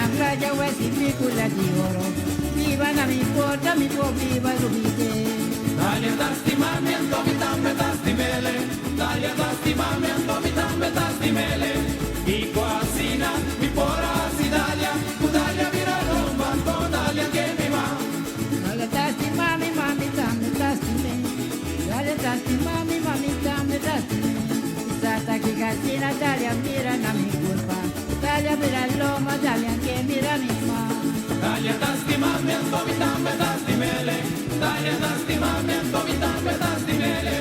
na playa wesi picula di oro Biba na mi porta mi por biba lubide Dalia ta stima mi anto mi tambe ta stimele Dalia ta stima mi anto mi tambe ta stimele Kiko asina mi por hasi Dalia Ku Dalia bira lomba anto Dalia ke mi ma Dalia ta stima mi ma mi tambe ta stime Dalia ta stima mi ma mi tambe ta stime Sa ta kiko asina Dalia mira na mi kurpa Dalia bira lomba Dalia ke mira mi ma Dalia ta stima mi anto mi tambe ta stimele Dalia ta stima mi anto mi tambe ta stimele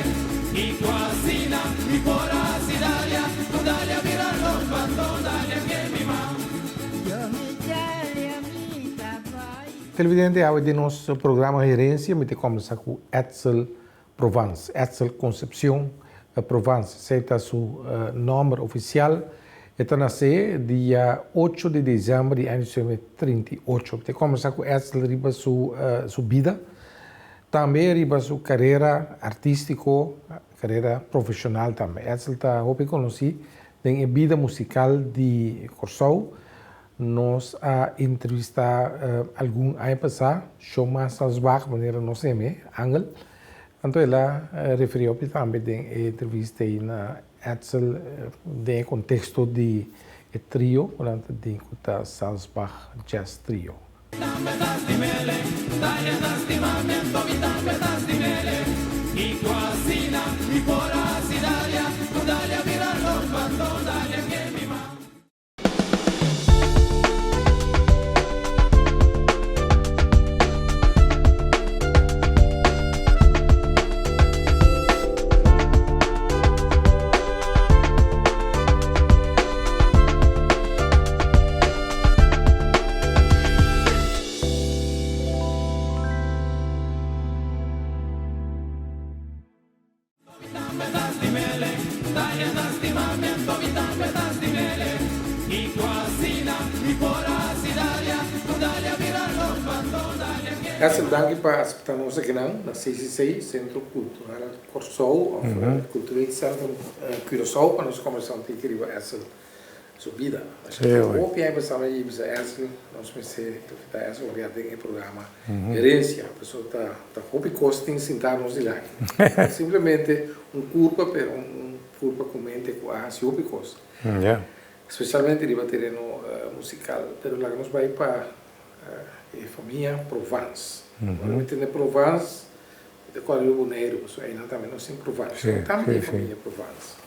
Kiko asina mi por hasi Dalia Ku Dalia bira lomba anto Dalia ke mi ma Yo mi Dalia mi ta bai. Televidente, awe den nos programa Herencia mi ta combersa cu Edsel Provence, Edsel Concepcion Provence, esei ta su nomber oficial. E ta nace dia ocho di december di aña 1938. Mi ta combersa cu Edsel riba su su bida, tambe riba su carera artistico, carera profesional tambe. Edsel ta hopi conoci den e bida musical di Corsou. Nos a entrevista algun aña pasá Shoma Salsbach, manera nos yam'é, Angel. Anto el a referí hopi tambe den e entrevista ei na Edsel den e konteksto di e trio ku nan ta den ku ta Salsbach Jazz Trio. Esther, danki pa aseptá nos akinan na CCC, Sentro Kultural Kòrsou òf Cultureel Centrum Curaçao pa nos kòmbersá un tiki riba Esther su bida. Hopi aña pasá mi a bisa Esther nos mester invitá Esther pa bia den e programa Herencia, pasobra ta hopi kos tin sintá nos dilanti. Simplemente un kurpa, pero un kurpa ku mente ku a hasi hopi kos. Spesialmente riba tereno musikal. Pero laga nos bai pa e famia Provence. Ora mi tende Provence, mi ta kòrda riba Boneiru, pasobra einan tambe nos tin Provence. Tambe tin famia Provence.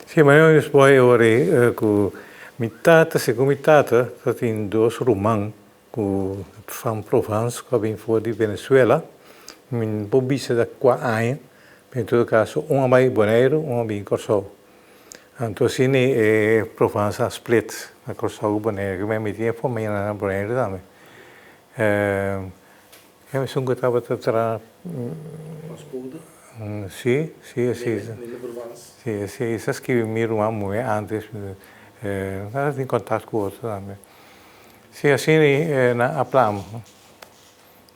Sí, ma yo despues ora ei ku mi tata, segun mi tata, ta tin dos ruman ku van Provence ku a bin for di Venezuela. Mi no por bisa ta kua aña, pero en todo kaso un a bai Boneiru, un a bin Kòrsou. Anto asina e Provence a split na Kòrsou ku Boneiru. Mi tin e famia na Boneiru tambe. Esun ku tabata traha. Paspoorto? Si, si, si. Nele Provence? Si, si. Esa skibi mi ruman muhé antes. Nos tabata tin kontakto ku otro tambe. Si, asina nan a plama.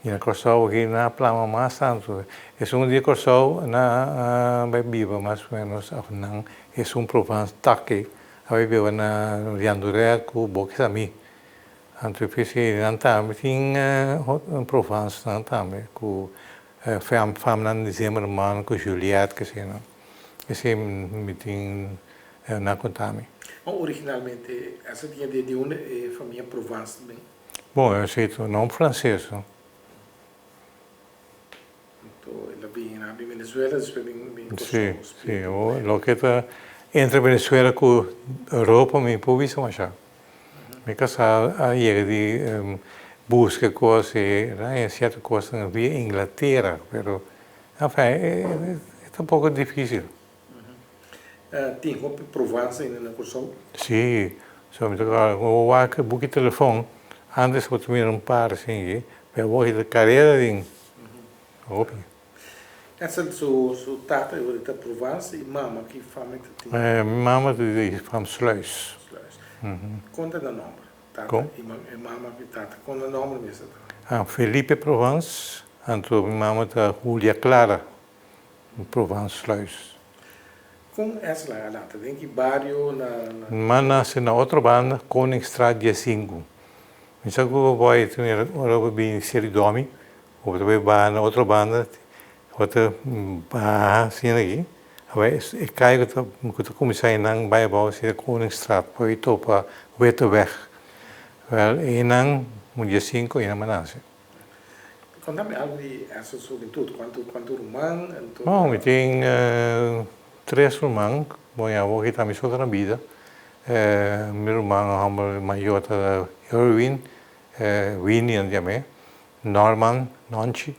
I na Kòrsou aki nan a plama mas tantu. Esun di Kòrsou nan a bai biba mas o ménos òf nan esun Provence taki a bai biba na Riandurè ku Bokisami. Anto p'esei nan tambe tin un Provence nan tambe ku famnan di Zimmerman ku Juliette k'esei Esei mi tin nan konta mi. Ma originalmente esa tin idea di unda e famia Provence ta bin? Bon, esei ta un nom franses. Anto el a bin na Venezuela despues bin Kòrsou. Si, si. Loke ta entre Venezuela ku Europa mi por bisa masha. Mi kasá a yega di buska kos i haña sierto kosnan via Inglatera, pero enfin e ta un poko difisil. Tin hopi provansa ainda na Kòrsou? Si, so mi ta kòrda ku wak buki telefòn, antes bo ta mira un par asin, pero awor ta karera den hopi. Edsel su tata e ta Provence y mama ki fam e ta tin? Mi mama ta di fam Sluis. Sluis. Kon ta nan nomber? Tata y mama y tata kon nan nomber mes ta? Ah, Felipe Provence, anto mi mama ta Julia Clara Provence Sluis. Kon Edsel a lanta? Den ki bario na. M'a nase na Otrobanda, Koningstraat diesinku. Mi sa ku bo bai ora bo bini Seri Domi, bo ta bai baha na Otrobanda, bo ta baha asina aki, bai e kai ku ta ku ta kuminsá einan bai abou asina Koningstraat, por ei topa Witteweg. Wèl einan un diesinku einan m'a nase. Konta mi algu di Edsel su hubentut. Kuantu kuantu ruman anto? Bon, mi tin tres ruman. Bon, ya awor ki ta mi so ta na bida. Mi ruman hòmber mayor ta Erwin, Winnie nan yam'é, Norman, Nonchi,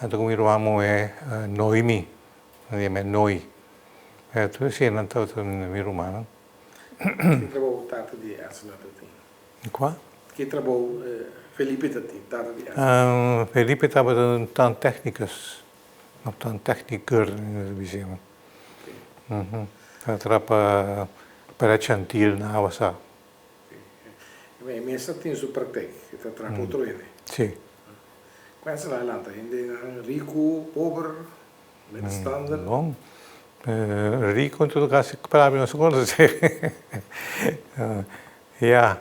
anto ku mi ruman muhé Noemi, nan yam'é Noi. Tur eseinan tabata mi rumannan. Ki trabou tata di Edsel a ta tin? Kua? Ki trabou Felipe ta tin, tata di Edsel? Felipe tabata un tandtechnicus, of tandtechniker nan ta bisa. Ta traha pa Perechantil na Awasá. E mes ta tin su praktijk, e ta traha pa otro hende. Si. Ku Edsel a lanta? Hendenan riku, pober, middenstander? Bon, riku en todo caso palabra no se conoce. Ya,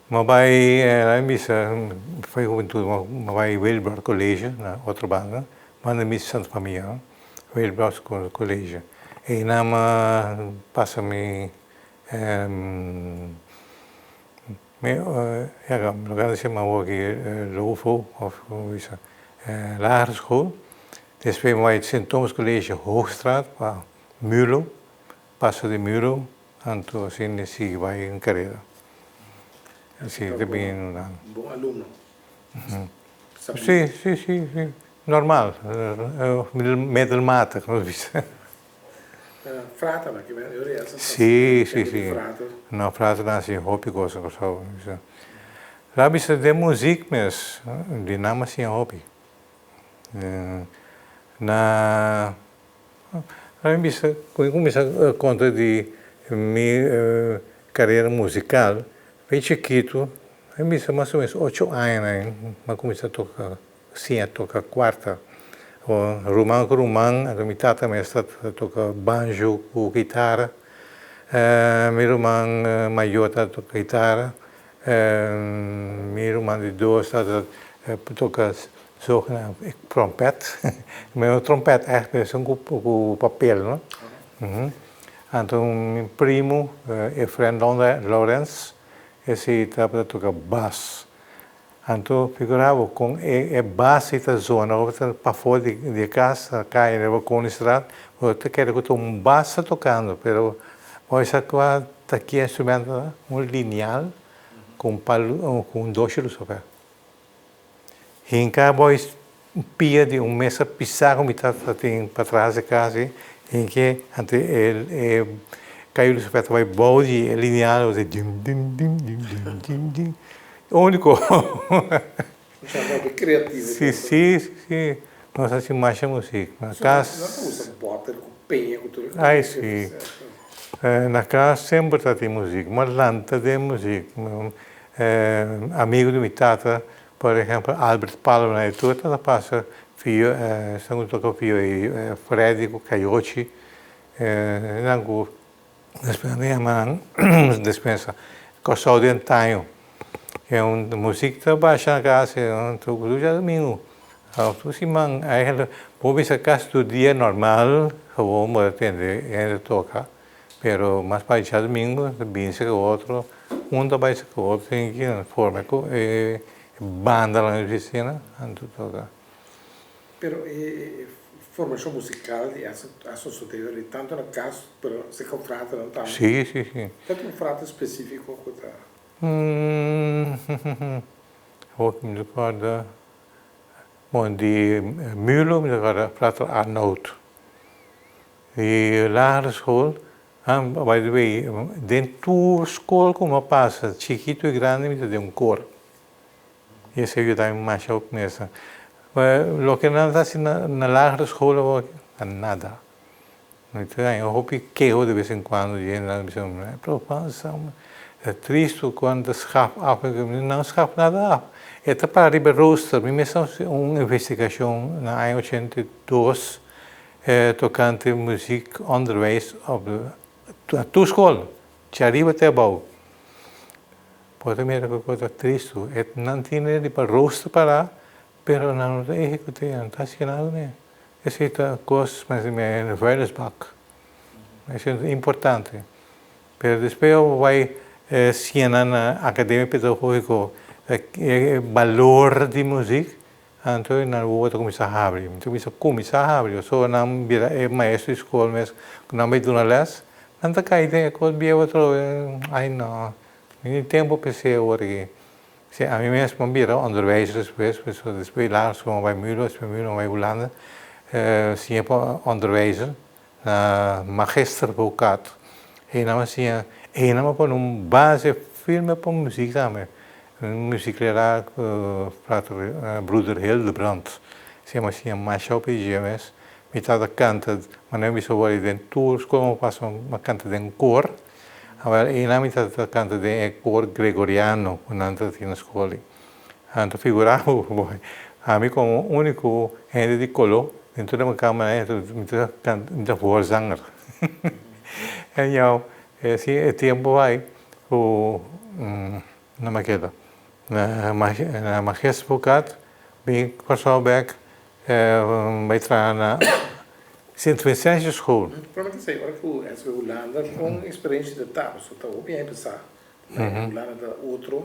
m'a bai laga mi bisa for di hubentud m'a bai Wilbrod College na Otrobanda, banda mi Santa Famia no, Wilbrod College. Einan m'a pasa mi mi ya loke nan ta yama awor aki LOVO of como bisa lagere school. Despues m'a bai Sint Thomas College Hoogstraat pa Mulo, pasa di Mulo. Anto asina e sigui bai un karera. Si ta bin un Bon alumno. Si, si, si, si. Normal. Middelmatig, nos bisa. Fraternan ki men yori esa Si, si, si. No, fraternan hasi hopi kos na Kòrsou. La bisa den muzik mes, di nan a siña hopi. Na A mi bisa cu mi cuminsa conta di mi carera musical ben chikito, a mi bisa mas o menos ocho aña nan mi a cuminsa toca, siña toca cuarta. Ruman cu ruman, anto mi tata mes ta toca banjo cu guitara, mi ruman mayor ta toca guitara, mi ruman di dos ta toca Zogenaamd trompet. Mi no trompet echt, pero esun ku papel no. Anto mi primo Efren Lourens esei tabata toka bas. Anto figura bo kon e bas ei ta zona ora bo ta pafó di e kas na kaya riba Koningstraat bo ta kere ku ta un bas ta tokando pero bo sa kua ta ki instrumento ta? Un linial ku un palu ku un doshi lusofer. Hinka boys pia di un mesa pisá ku mi tata tin patras di kas ei, hinke anto e kayu di sofia ta bai bou di e lineal bai dim dim dim dim dim dim dim úniko. Hopi kreativo. Si si si nos hasi masha musik na kas. Nan ta usa bòter ku peña ku tur. Ai si na kas semper ta tin musik ma lanta den musik. Amigo di mi tata, por ehempel Albert Palma e tur tata pasa fio, esnan ku toka fio ei, Freddy ku Cayochi, esnan ku despues nan ta yama nan despensa Kòrsou den Taño. E un muzik ta basha na kas tur djadumingu, tur siman eigenlijk bo bisa kas tur dia normal gewoon bo ta tende hende toka. Pero mas pa djadumingu ta bini serka otro, un ta bai serka otro tin ki forma ku e bandanan di oficina anto toka. Pero e formashon musikal di a sosode di tantu na kas pero serka un fraternan tambe. Si, si, si. Ta tin un frater spesifiko ku ta. Hopi mi ta kòrda, bon di Mulo mi ta kòrda frater Arnoud. Di lagere school, by the way, den tur school ku mi a pasa, chikitu i grandi, mi ta den un kor. I esei yuda mi masha hopi mes. Loke nan ta hasi na lagere school awor ta nada. Mi ta haña hopi keho de bes en kuando di hende nan ta bisa, prof, ta tristu ku nan ta schaf af, nan schaf nada af. E ta para riba e rooster. Mi mes a hasi un investigashon na aña 82. Tokante muziekonderwijs op na tur skol, djariba te abou. Por ta mira ku ta tristu. E nan tin riba rooster pará, pero nan no ta ehekut'é, nan no ta hasi nada kuné. Esei ta kos mas di mi vuilnisbak. Esei ta importante. Pero despues bo bai siña nan na Akademia Pedagógiko e balor di muzik, Anto nan wowo ta kuminsá habri. Mi ta bisa kuminsá habri pasobra nan bira e maestro di skol mes ku nan bai duna lès, nan ta kai den e kos bieu atrobe. Ai no, mi tin tempu p'esei awor aki. Si ami mes a bira onderwijzer despues, pasobra despues lager skol mi a bai Mulo, despues Mulo mi a bai Hulanda, siña pa onderwijzer na Magister Bocat. Einan a siña, einan a pone un base firme pa muzik tambe. Un muziekleraar frater Broeder Hildebrand si a siña masha hopi dje mes. Mi tata kanta manera mi bisa wòrdu den tur skol mi pasa mi a kanta den kor. Awel einan mi tata ta kanta den e kor gregoriano ku nan ta tin na skol ei. Anto figura bo ami komo úniko hende di koló den tur e kamber mi ta kanta mi ta voorzanger. Anyhow si e tempu bai ku No me keda. Na Majes Bocat bin Kòrsou bèk bai traha na Sint Vincentiusschool. Prome ta esei ora ku esei Hulanda kon eksperensia ta ta pasobra ta hopi hende sa ku Hulanda ta otro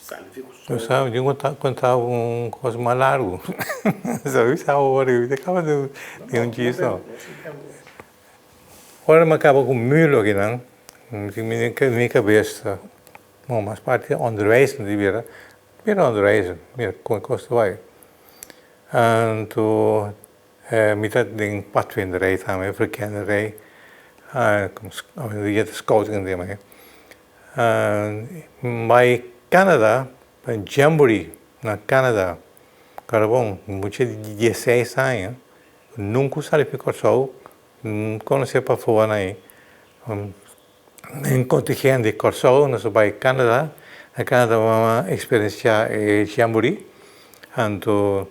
sali di Kòrsou. Bo sa mi tin konta bo un kos mas largu. Sa bisa awor mi ta kaba di un chis no. Ora mi a kaba ku Mulo akinan Mi kabes ta, bon, mas parti onderwijs mi ta bira, bira onderwijzer, mira kon e kos ta bai. Anto mi ta den padvinderij tambe, verkennerij, awendia ta scouting den mi. Mi bai Canada pa jamboree na Canada, kòrda bon, mucha di dieseis aña, nunka a sali fi Kòrsou. Konosé pafó nan ei. Den kontingent di Kòrsou nos a bai Canada. Na Canada bo a eksperensiá e jamboree. Anto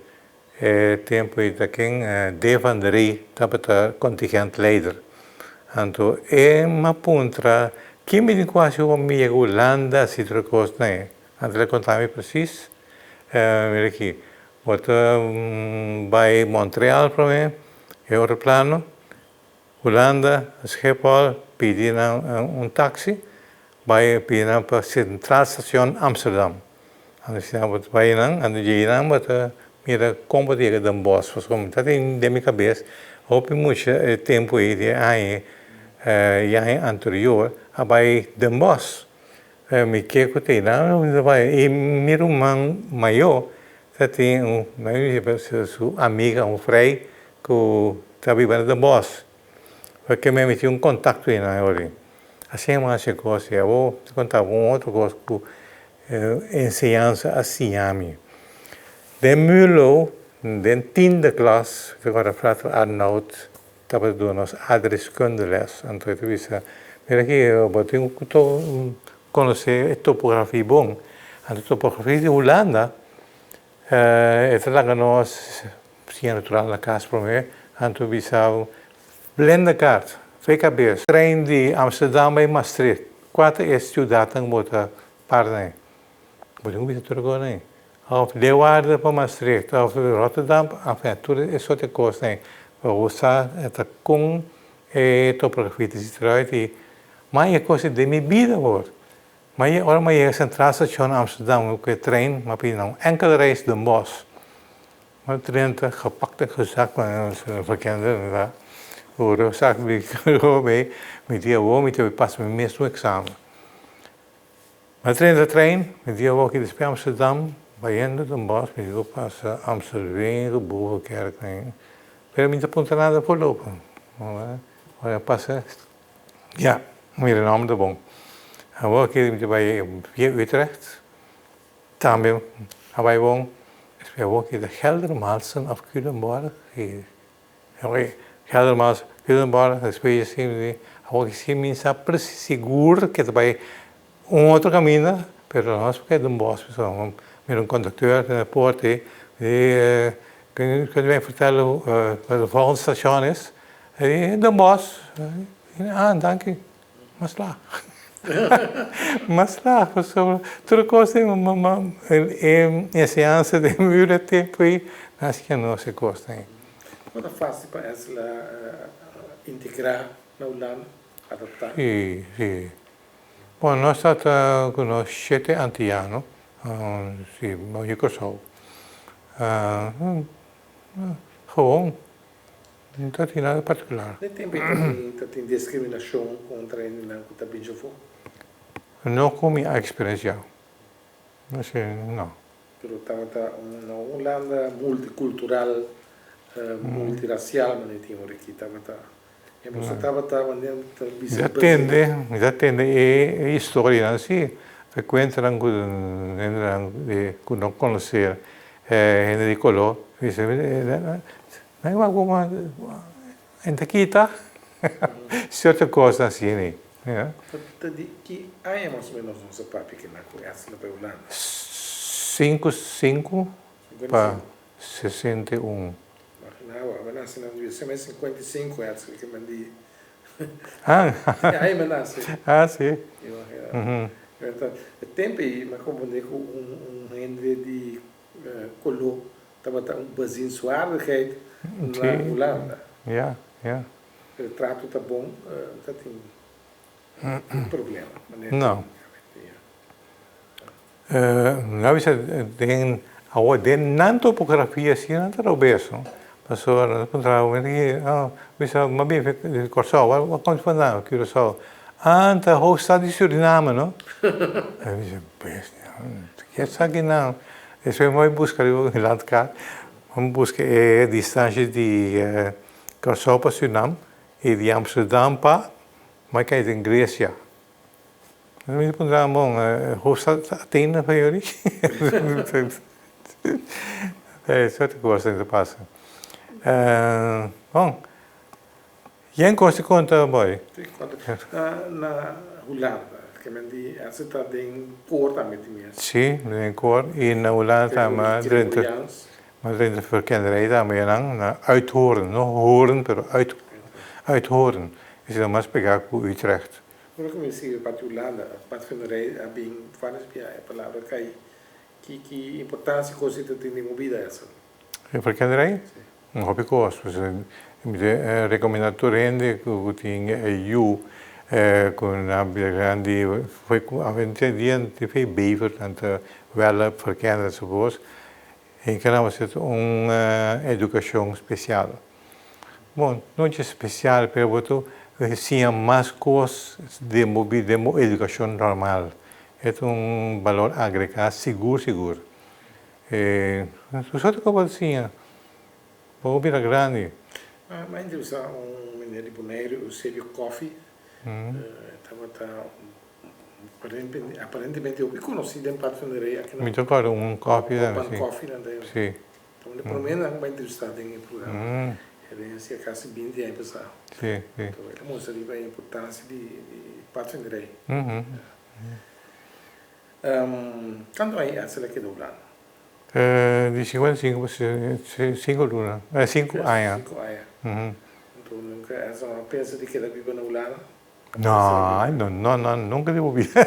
e tempu ei ta ken Dave van der Ree tabata kontingent leider. Anto e a puntra kin mi tin ku hasi pa mi yega Hulanda asina tur e kosnan ei. Anto el a konta mi presis. Mira aki, bo ta bai Montreal promé. E otro plano, Hulanda, Schiphol, pidi nan un taxi, bai pidi nan pa Centraal Station Amsterdam. Anto si nan bo ta bai nan, anto dje nan bo ta mira kon bo ta yega Den Bosch, pasobra mi ta tin den mi kabes hopi mucha e tempu ei di e aña e aña anterior a bai Den Bosch. Mi ke ku ta einan mi ta bai i mi ruman mayor ta tin un su amiga un frei ku ta biba na Den Bosch porque mi tin un kontakto einan ori. Asina mi a hasi kos i awor mi ta konta bo un otro kos ku enseñansa a siña mi. Den Mulo den tiende klas mi ta kòrda frater Arnoud Tabata duna nos aardrijkskunde les, anto e ta bisa, Mira aki, bo tin ku konosé e topografia bon. Anto topografia di Hulanda, e ta laga nos siña natural na kas promé, anto bisa bo, blende kaart, fe kabes, trein di Amsterdam bai Maastricht, kua ta e siudatnan ku bo ta para na ei? Bo tin ku bisa tur e kosnan ei. Of Leeuwarden pa Maastricht of Rotterdam, enfin tur e soort di kosnan ei. Bo sa ta kon e topografia ta ziet eruit i ma e kos ei den mi bida hoor. Ma e ora mi a yega Centraal Station Amsterdam ku e trein mi a pidi nan un enkel reis Den Bosch. Mi a drenta gepakt en gezakt ma verkende ku rugzak mi mi di awor mi ta bai pasa mi mes un eksamen. Mi a drenta trein, mi di awor ki despues Amsterdam, bayendo Den Bosch, mi di ku pasa Amstelveen ku Bovenkerk, pero mi ta puntra nada voorlopig. Ora a pasa, ya, mira nomber ta bon. Awor ki mi ta bai via Utrecht, tambe a bai bon. Despues awor ki ta Geldermalsen of Culemborg, Geldermalsen, Culemborg, despues awor ki si mi sa precies sigur ke ta bai un otro caminda, pero nos por keda den bos, mira un conducteur den e poort ei, di. Kunt u mij vertellen waar het volgende station is? Den Bosch. Ah, dank u. M'a slaag. M'a slaag pasobra tur kos den e enseñansa den mi e tempu ei nan a siña nos e kosnan ei. Bo ta fácil pa Esla integrá na Hulanda, adaptá? Sí, sí. Bon, nos ta ta ku nos shete antiano, sí, di Kòrsou. Gewoon. No ta tin nada partikular. Den tempu ei ta tin diskriminashon kontra hendenan ku ta bin djafó? No ku mi a eksperensiá. No. Pero tabata un Hulanda multikultural, multirasial manera tin ora aki. Tabata, e boso tabata manera ta bisa. Mi ta tende, mi ta tende e historianan si, e kuentanan ku hendenan ku no konosé hende di koló, bisa nan wak bo en ta kita sierto kosnan asina. Ta di ki aña mas o menos nos a papia kila ku Edsel pa Hulanda? Sinku sinku pa 61. Imagina bo, abo nase na mil seme 55 Edsel ke men di. Ah. Ai mi nase. Ah si. Imagina. E tempo ei mi a komprende ku un hende di koló tabata un bezienswaardigheid na Hulanda. Ja, ja. Pero trato ta bon, no ta tin problema. No. Nan a bisa den awor den nan topografia si nan ta robes no. Pasobra nan ta puntra bo bisa mas bien di Kòrsou wak kònde vandaan Curaçao ah ta hoofdstad di Suriname no. Mi bisa bestia ke esaki nan. Despues mi bai buska riba mi landkaart mi buska e distansha di Kòrsou pa Surinam i di Amsterdam pa mi a kai den Grecia. Mi ta puntra bon, hoofdstad Athena pa yori? E soort kosnan ta pasa. Bon, yen kos di konta boy? Si, konta. Na Hulanda, kende a ta den koor tambe tin mes? Si, den koor. I na Hulanda tambe drenta, ma drenta verkenderij tambe nan, na Uithoorn, no Hoorn, pero Uithoorn. Esei ta mas pegá ku Utrecht. Ora ku mi sigui parti Hulanda, padvinderij a bin vários bia e palabra kai. Ki ki importansia kos ei ta tin den bo bida, Edsel? E verkenderij? Si. Un hopi kos. Mi ta rekomendá tur hende ku tin e yu ku nan bira grandi, awendia tin fe bever, nan ta wèlp, verkender enzovoorts. E keda mester ta un edukashon spesial. Bon, no dje spesial, pero bo ta siña mas kos den bo bida, den bo edukashon normal. E ta un balor agregá sigur sigur. E soort ku bo ta siña, bo bira grandi. Mi a entrevistá un meneer di Boneiru, Eusebio Coffie. E tabata Aparentemente hopi konosí den padvinderij aki na. Mi ta kòrda un kòfi tambe si. Open Coffee nan ta yama. Si. Ta un di promé nan ku bai entrevistá den e programa. Herensia kasi binti aña pasá. Si, si. Enton el a mustra riba e importansia di padvinderij. Kantu aña Edsel a keda Hulanda? Di 55 pa 5 luna, 5 aña. 5 aña. Enton nunka Edsel no a pensa di keda biba na Hulanda? No, no, no, no, nunca di bo bida.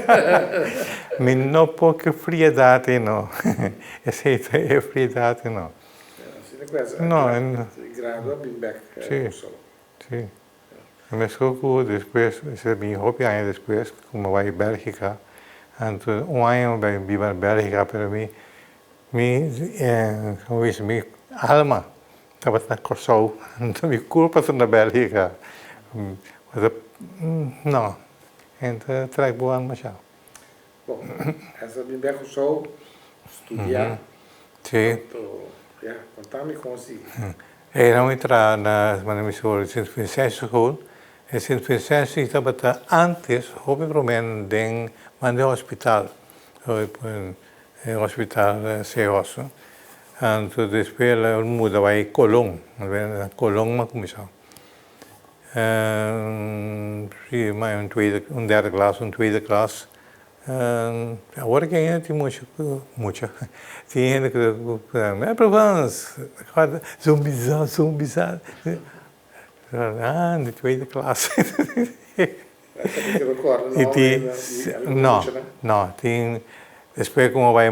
Mi no por cu friedad ei no. Esey ta e friedad ei no. No, Si, si. Mesco cu despues, esey ta bin hopi aña despues cu mi bai Belgica. Anto un aña mi bai biba na Belgica, pero mi, mi, como bisa, mi alma Tabata na Kòrsou, anto mi kurpa ta na Bèlgika. No, e ta trèk bo an mashá. Bon, esa a bin bèk Kòrsou, studiá. Sí. Anto, ya, konta mi kon sigui. E nan mi traha na manera mi sigur Sint Vincentiusschool. E Sint Vincentius tabata ántes hopi promé den manda e hospital. E hospital Seos. Anto despues el a muda bai Colon. Na Colon a cuminsa. Si, un tweede, un derde klas, un tweede klas. Awor ku ainda tin mucha mucha tin hende ku ta bisa Provence zumbizá zumbizá ah di tweede klas i tin no no tin despues ku bo bai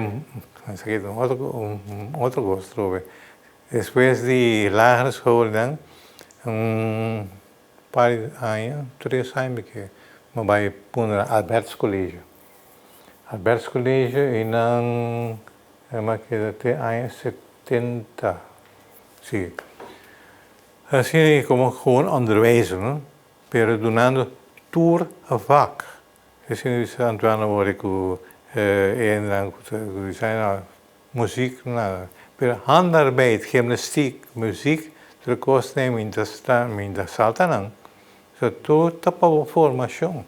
esaki ta un otro kos trobe despues di lagere school nan un Par di aña, tres aña mi ke mi bai pone na Albertus College. Albertus College einan mi a keda te aña 70, si. Asina komo gewoon onderwijzer no, pero dunando tur vak. Asina bisa Antoine a wòrdu ku e hendenan ku ta bisa Muziek nada. Pero handarbeid, gimnastiek, muziek, tur e kosnan ei mi ta sta, mi ta salta nan. So tur ta pa bo formashon.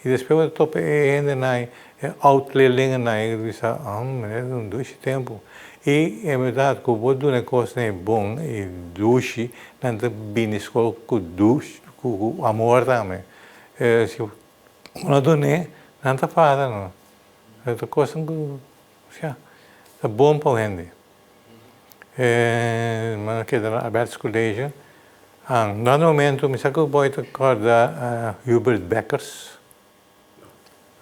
I despues bo ta topa e hendenan ei, e oud leerlingennan ei, ku ta bisa, ah, meneer ta un dushi tempu. I en bèrdat ku bo duna e kosnan ei bon i dushi, nan ta bini skol ku dushi, ku amor tambe. Si bo no dun'é, nan ta fada no. Ta kosnan ku Osea, ta bon pa un hende. E mi a keda na Albertus College. An dado momento mi sa ku boy ta kòrda Hubert Beckers.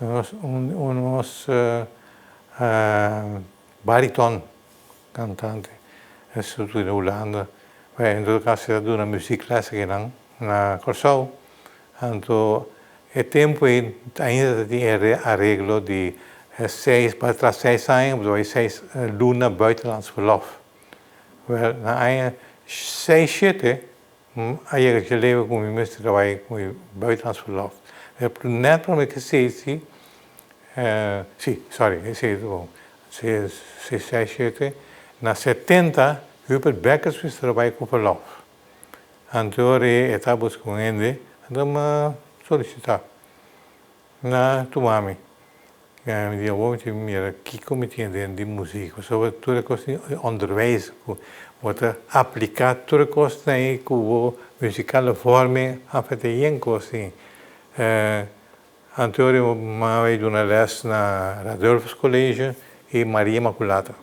Nos un un nos bariton kantante e studia na Hulanda. En todo kaso e ta duna muziekles akinan na Kòrsou. Anto e tempu ei ainda ta tin e areglo di seis pa tras seis aña bo ta bai seis luna buitenlands verlof. Wel na aña seis shete a yega dje leve ku mi mester ta bai ku mi buitenlands verlof. Nèt prome ke seis si sorry esei ta bon seis seis shete na 70 Hubert Beckers mester a bai ku verlof. Anto e ta buska un hende, anto mi a solisitá. Nan a tuma mi. Mi di awor mi tin mira kiko mi tin den di muzik, pasobra tur e kos di onderwijs ku bo ta apliká tur e kosnan ei ku bo muzikale vorming afet'é yen kos ei. Anto mi a bai duna lès na Radulphus College i Maria Immaculata,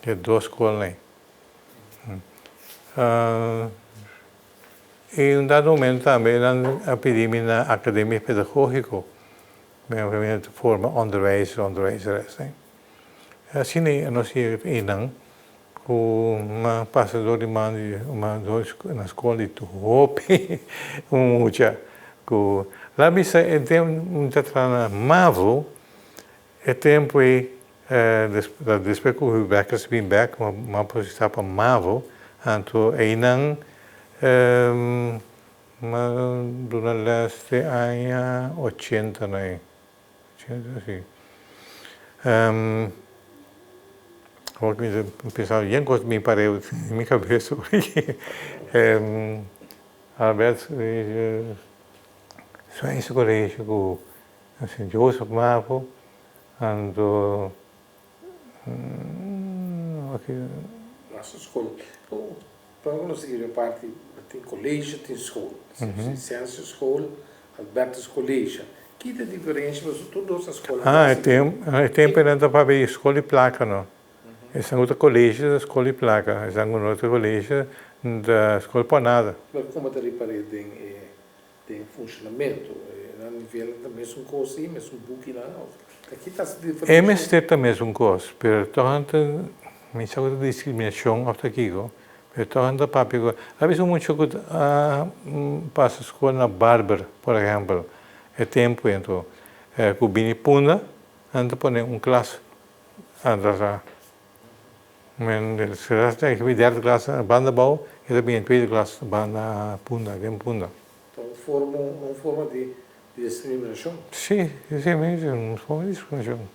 e dos skolnan ei. I un dado momento tambe nan a pidi mi na Academia Pedagogico, mi a forma onderwijzer, onderwijzeres. Asina nos yega te einan ku mi a pasa dor di man di na skol di hopi mucha ku la bisa e tempu mi ta traha na Mavo e tempu ei Despues ku Huub Beckers bin bek, mi a posisá pa Mavo, anto einan mi a duna lès te aña ochenta na ei, ochenta si. Awor ku mi ta pensa yen kos mi pareu den mi kabes Albert Swainse College ku Sint Joseph Mavo. Anto aki. Nos skol. Prome ku nos sigui riba parti tin colegio tin skol. Lisensia skol, Albertus College. Ki ta e diferensha pasobra tur dos ta skol. Ah e tempu nan ta papia di skol di plaka no. Esan ku ta colegio ta skol di plaka, esan ku no ta colegio ta skol pa nada. Pero komo ta ripar'é den e Den funshonamentu, na nivel ta mesun kos si, mesun bukinan of ta ki ta su diferensha? E mester ta mesun kos, pero tòg nan ta, mi sa ku ta diskriminashon of ta kiko, pero tòg nan ta papia ku, a bisa mucha ku a pasa skol na Barber, por ehèmpel, e tempu ento ku bini Punda, nan ta pone un klas atrasá. Men e derde klas banda abou, e ta bini tweede klas banda punda, den punda. Ta un forma, un forma di discriminacion. Si, si mes un forma di discriminacion.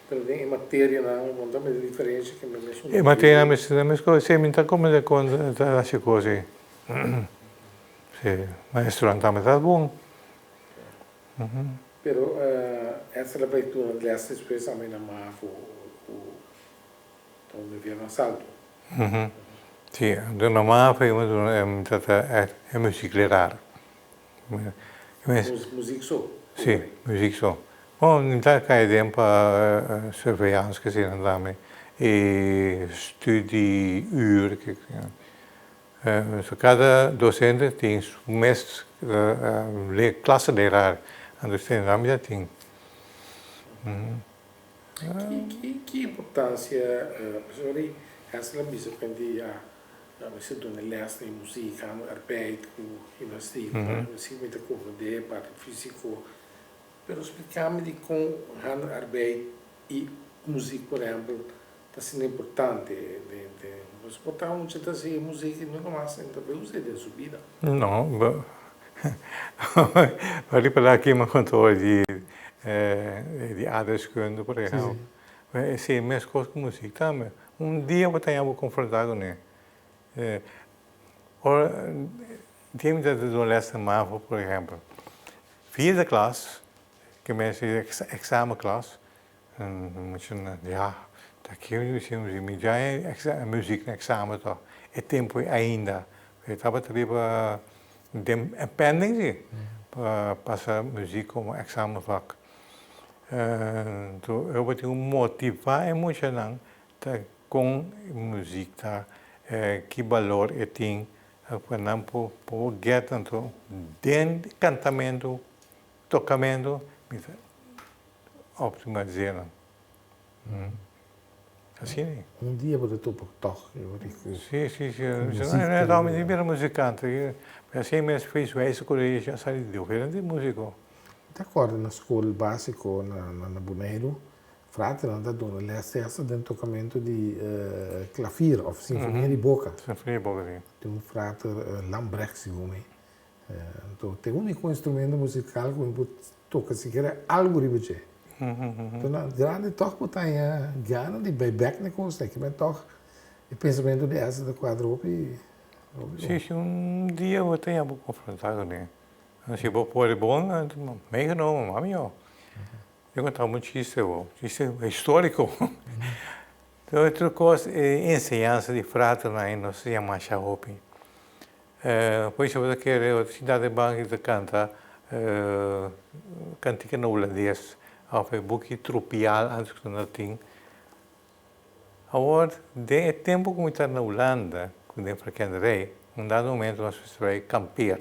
Pero den e materianan no ta mester diferencia ke men mesun. E materianan mester ta mes kos, si mi ta komprende kon ta hasi kos ei. Si, maestronan tambe ta bon. Pero esta la bai duna les despues tambe na Mavo ku ta un nivel mas alto. Si, na Mavo mi ta ta e muziekleraar. Muziek so? Si, muziek so. Bon, mi ta kai den pa surveillance ke asina tambe i studieuur. So kada docente tin su mes klasseleraar, anto esei mi ta tin. Ki importancia, profesor, i Hessel a bisa ku hende ya mester duna les na e musica, arbeid ku gimnastiek, gimnastiek mi ta komprende e parti fisico, pero splikami dikon handarbeid i muziek por ehempel ta asina importante den den nos por ta mucha ta hasi muziek i nunka mas e ta bay usa den su bida. No, bo ripará aki mi a konta ora di di aardrijkskunde por ehempel. Esei meskos ku muziek tambe. Un dia bo ta haña bo konfrontá kuné. Ora dia mi ta duna lès na mavo por ehempel, vierde klas, ke mester eksamenklas, Muchanan, ya, ta kier mi disi muzik, mi ya e muzik na examen toch, e tempo ei ainda, e tabata riba den e pending si, pa pasa muzik como examenvak. Anto eu bo tin ku motiva e muchanan ta kon muzik ta, ki balor e tin, pa nan por get anto den kantamento, tocamento, mi ta optimalis'é nan. Asina e. Un dia bo ta topa tòg e ora ku. Sí, sí, sí. Mi ta mi bira muzikante. Asina mes feest wijze college a sali di diferente músiko. Mi ta kòrda na skol básiko na Boneiru, fraternan ta duna lès te hasta den tokamentu di klavier òf sinfonia di boka. Sinfonia di boka, sí. Tin un frater Lambrecht segun mi. Anto te úniko instrumento musikal ku mi por toka sikiera algu riba dje. Anto na grandi tòg bo ta haña gana di bai bèk na e kos aki, ma tòg e pensamentu di esa ta kuadra hopi hopi bon. Si, si un dia bo ta haña bo konfrontá kuné, si bo por bon, meegenomen, mami yo. Yo kontaba un chiste bo, chiste históriko. Otro kos, e enseñansa di fraternan ei nos siña masha hopi. Pues bo ta kere bo ta sinta den banki ta kanta kantika na hulandes of e buki Trupial antes ku nan tin. Awor den e tempu ku mi ta na Hulanda ku den Verkenderij un dado momento nos mester bai kampeer.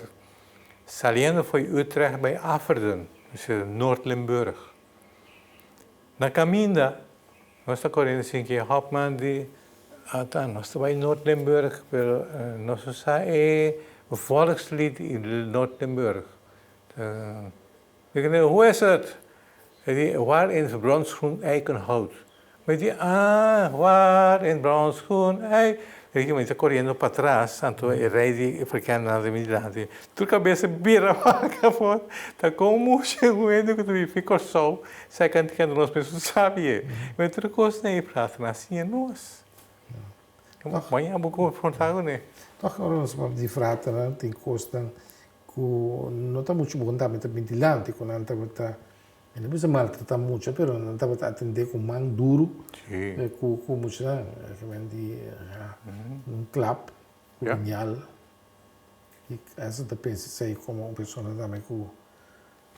Saliendo for Utrecht bai Afferden, dus Noord Limburg. Na kaminda nos ta koriendo sin ki e hòpman di, Ata, nos ta bai Noord Limburg, pero nos no sa e volkslied di Noord Limburg. Mi kende, Hoe is het? E di, Waar in het bronsgroen eikenhout. Mi di, Ah, waar in bronsgroen ei. Mi di, mi ta koriendo patras, anto e rei di afrikaannan ta mi dilanti. Tur kabes a bira wak afó. Ta komo un hende ku ta biba fi Kòrsou sa e kantiga nos mes no sabi e. Mi tur kos na e frase nan siña nos. Mañana bo konfrontá kuné. Tòg ora nos papia di fraternan tin kosnan ku no ta muchu bon tambe ta bin dilanti ku nan tabata Mi no bisa maltratá mucha, pero nan tabata atendé ku man duru ku muchanan. Di un klap, ku puñal. I esa ta pensa esei komo un persona tambe ku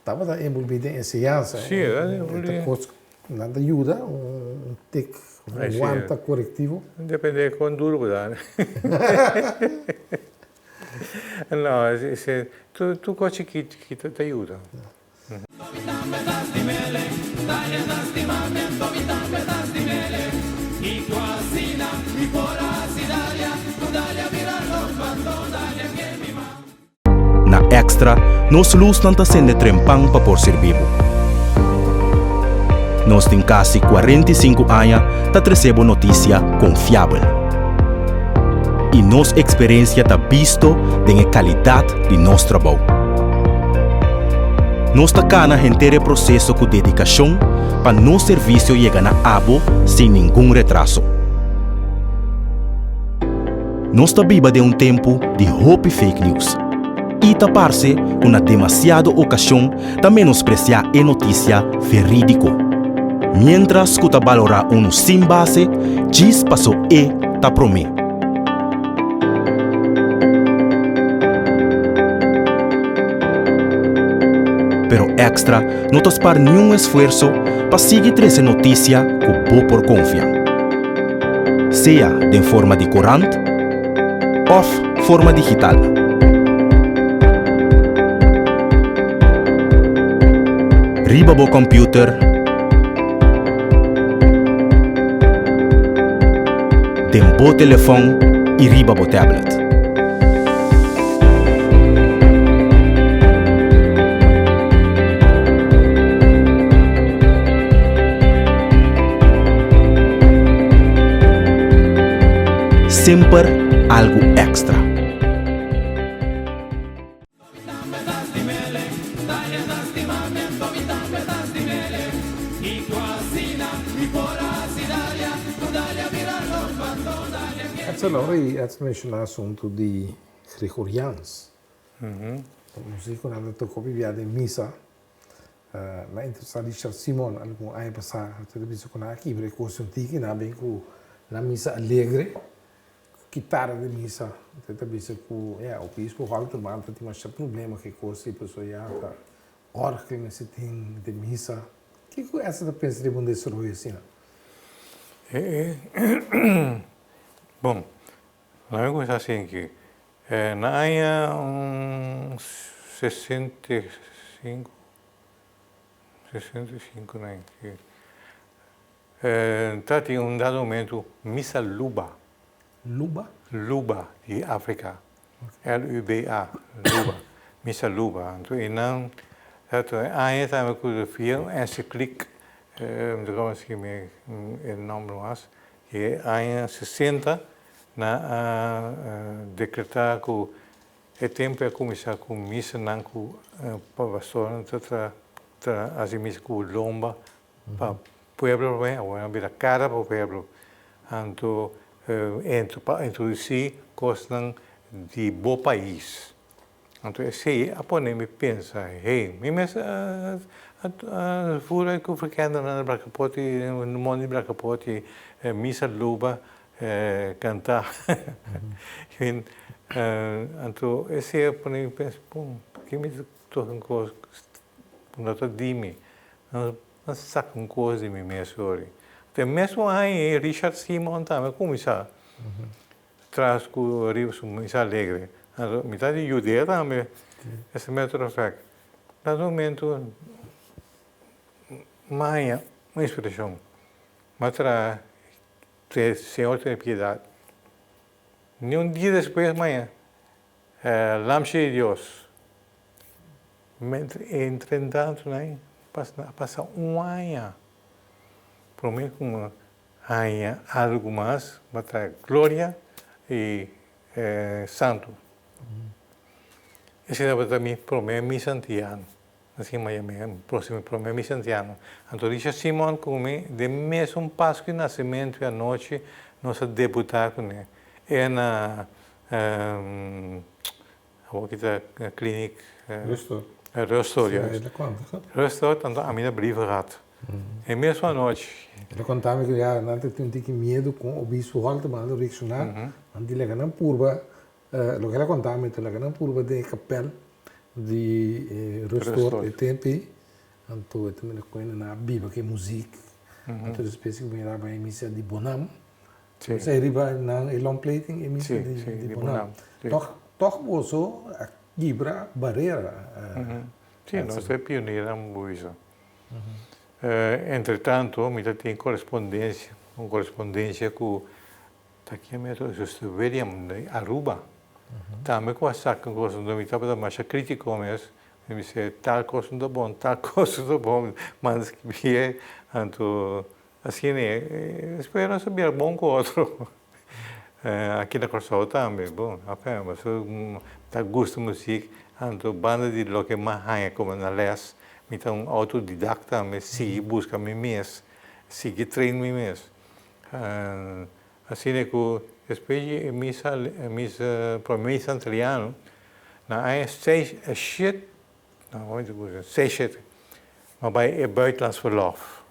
tabata enbolbí den enseñansa. Nan ta yuda un tik, un wanta korektivo. Depende kon duru bo ta. No, tur kos chikit chikit ta yuda. Na Extra, nos lusnan ta sende trempan pa por sirbi bo. Nos tin kasi 45 aña ta trese bo notisia konfiabel. I nos eksperensia ta bisto den e kalidat di nos trabou. Nos ta kana henter e proseso ku dedikashon pa nos servisio yega na abo sin ningun retraso. Nos ta biba den un tempu di hopi fake news i ta parse ku na demasiado okashon ta menospresiá e notisia verídiko, miéntras ku ta balorá unu sin base djis paso e ta promé. Pero Extra no ta spar niun esfuerso pa sigui trese notisia ku bo por konfia. Sea den forma di korant òf forma digital. Riba bo kòmpiuter, den bo telefòn i riba bo tablet. Semper algu èkstra. Edsel ora i Edsel menshoná asuntu di Gregorians. Ta musikonan ta toka hopi bia den misa. Na entrevistá Richard Simon algun aña pasá, ta bisa ku nan a kibra e kos un tiki, nan a bin ku nan misa alegre. Kitara di misa, te ta bisa ku ya obispo Holterman ta tin masha problema ku e kos ei pasobra ya ta orgel mester tin den misa. Kiko Esther ta pensa riba un desaroyo asina? Bon, laga mi kuminsá asinki. Na aña un 65, 65 nan, si. Ta tin un dado momento misa Luba. Luba? Luba di Afrika. L-U-B-A, Luba. Misa Luba. Anto e nan ta e aña tambe ku via un ensiklik, mi ta kòrda si mi e nòmber mas, e aña sesenta nan a dekretá ku e tempu a kuminsá ku misanan ku pastornan ta hasi misa ku lomba Pa pueblo promé, awor nan bira kara pa pueblo. Anto pa introdusí kosnan di bo pais. Anto esei a pone mi pensa, hey, mi mes a fura ku frekendanan na Brakapoti, na mondi di Brakapoti, misa luba kantá. Anto esei a pone mi pensa, bon, ke mi ta toka un kos ku no ta di mi? No saka un kos di mi mes ori. Te mesun aña ei Richard Simon tambe a kuminsá tras ku riba su misa alegre. Anto mi ta di yud'é tambe. As a matter of fact, na su momento mi a haña un inspirashon. Mi a traha te Señor tene piedat. Ni un dia despues mi a haña Lamchi di Dios. Entretanto nan a pasa un aña prome ku mi haña algu mas pa trae gloria i santu. Esei tabata mi prome misa antiano, asina mi a yam'é, mi prome misa antiano. Anto Richard Simon ku mi den mesun Pasku di Nasementu e anochi nos a debutá kuné. E na Awor ki ta kliniek. Rustoord. Rustoord, juist. Sí, el a konta. Rustoord, anto ami na brief gehad. E mesun anochi. El a konta mi ku ya nan ta tin un tiki miedu kon obispo Holterman lo reakshoná. Nan di laga nan purba, loke el a konta mi ta laga nan purba den e kapèl di Rustoord e tempu ei. Anto e ta mira ku nan a biba ku e muzik. Anto despues ku mi a bai misa di Bonam. Esei riba nan e long plating e misa di Bonam. Tòg tòg boso a kibra barera. Sí, nos ta e pioneronan bo bisa. Entretanto mi ta tin korespondensia, un korespondensia ku ta kier mi a Zuster William di Aruba. Tambe ku a saka un kos, mi tabata masha kritiko mes, mi bisa tal kos no ta bon, tal kos no ta bon, manda skibié, anto Asina e spera nos a bira bon ku otro. Aki na Kòrsou tambe, bon, afen, pasobra ta gusta muzik, anto banda di loke mi a haña komo na lès, mi ta un outodidakta, mi sigui buska mi mes, sigui train mi mes. Asina ku despues di e misa, misa, prome misa antriano, na aña seis, shet, no, seis, shete, mi a bai e buitenlands verlof.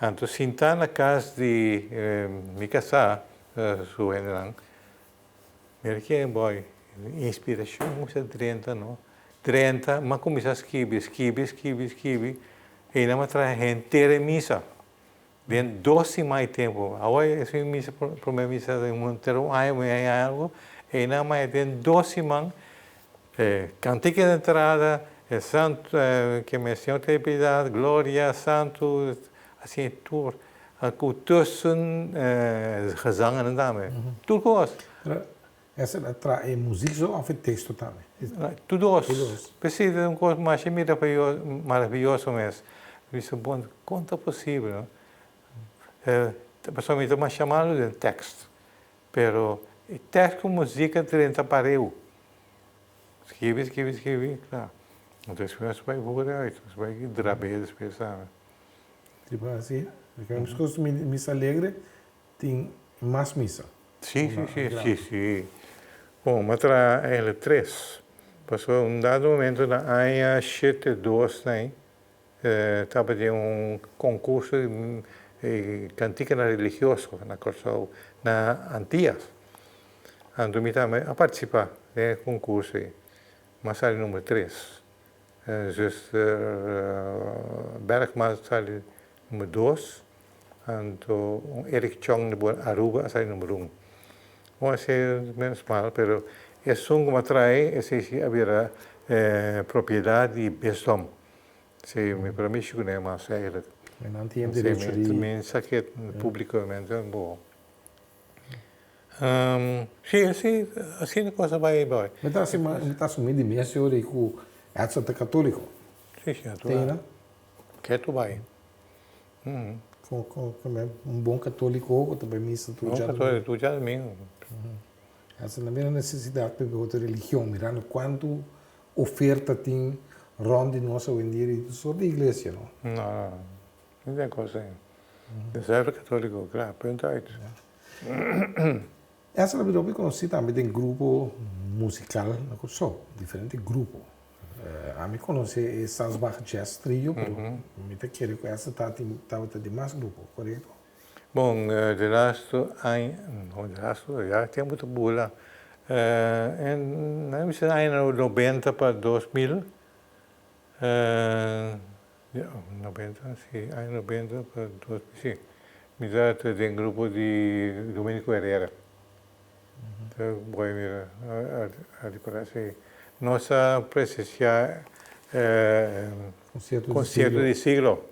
Anto sintá na kas di mi kasá su hendenan, mira ke boy, inspirashon ku sa drenta no. Drenta, m'a kuminsá skibi, skibi, skibi, skibi, einan m'a traha henter e misa. Den dos siman i tempu. Awor esun misa, promé misa den henter un aña, un aña i algu, einan m'a den dos siman e kantika di entrada, e santu, ke mi Señor te piedad, gloria, santu, asina tur, ku tussen gezangennan tambe, tur kos. Esei ta traha e muzik so of e teksto tambe? Tur dos. P'esei ta un kos masha maravioso mes. Mi bisa, bon, kon ta posibel, no? Pasobra mi ta masha malu den tekst. Pero e tekst ku muzik a drenta pareu. Skibi, skibi, skibi, kla. Anto despues nos bai hoor uit, nos bai drab'é despues tambe. Tipo asi, meskos misa alegre Tin mas misa. Sí, sí, sí, sí, sí. Bon, m'a traha eigenlijk tres. Pasobra un dado momento na aña shete dos nei, tabatin un concurso di kantikanan religioso na Kòrsou, na Antias. Anto mi tambe a partisipá den e concurso ei. M'a sali number tres. Zuster Bergman a sali number dos. Anto un Eric Chong di Aruba a sali number un. Bon esei menos mal pero esun ku mi a trae esei si a bira propiedat di Bisdom. Si mi permiso ku nan mas eigenlijk. Nan tin e derecho di. Mi sa ke publicamente bo. Si asina asina kos a bai bai. Mi ta mi ta asumi di mes yori ku Edson ta katoliko. Si si natural. Ketu bai. Un bon katoliko ku ta bai misa tur djadumingu. Tur djadumingu. Esa no bira nesesidat pa otro religion, mirando kuantu oferta tin rònt di nos awendia di tur sort di iglesia, no? No, no, no. No tin kos ei. De zuiver katoliko, kla, punt uit. Esa ta bira hopi konosí tambe den grupo musikal na Kòrsou, diferente grupo. Ami konosé e Salsbach Jazz Trio, pero mi ta kere ku esa tabata di mas grupo, korekto? Bon, de lastu aña, no de lastu, ya tempu ta bula. En, mi bisa aña nobenta pa 2000, ya, nobenta, si, aña nobenta pa 2000, si. Mi tabata den grupo di Dominico Herrera. Ta boy mira a ripara si. Nos a presencia Concierto di Siglo.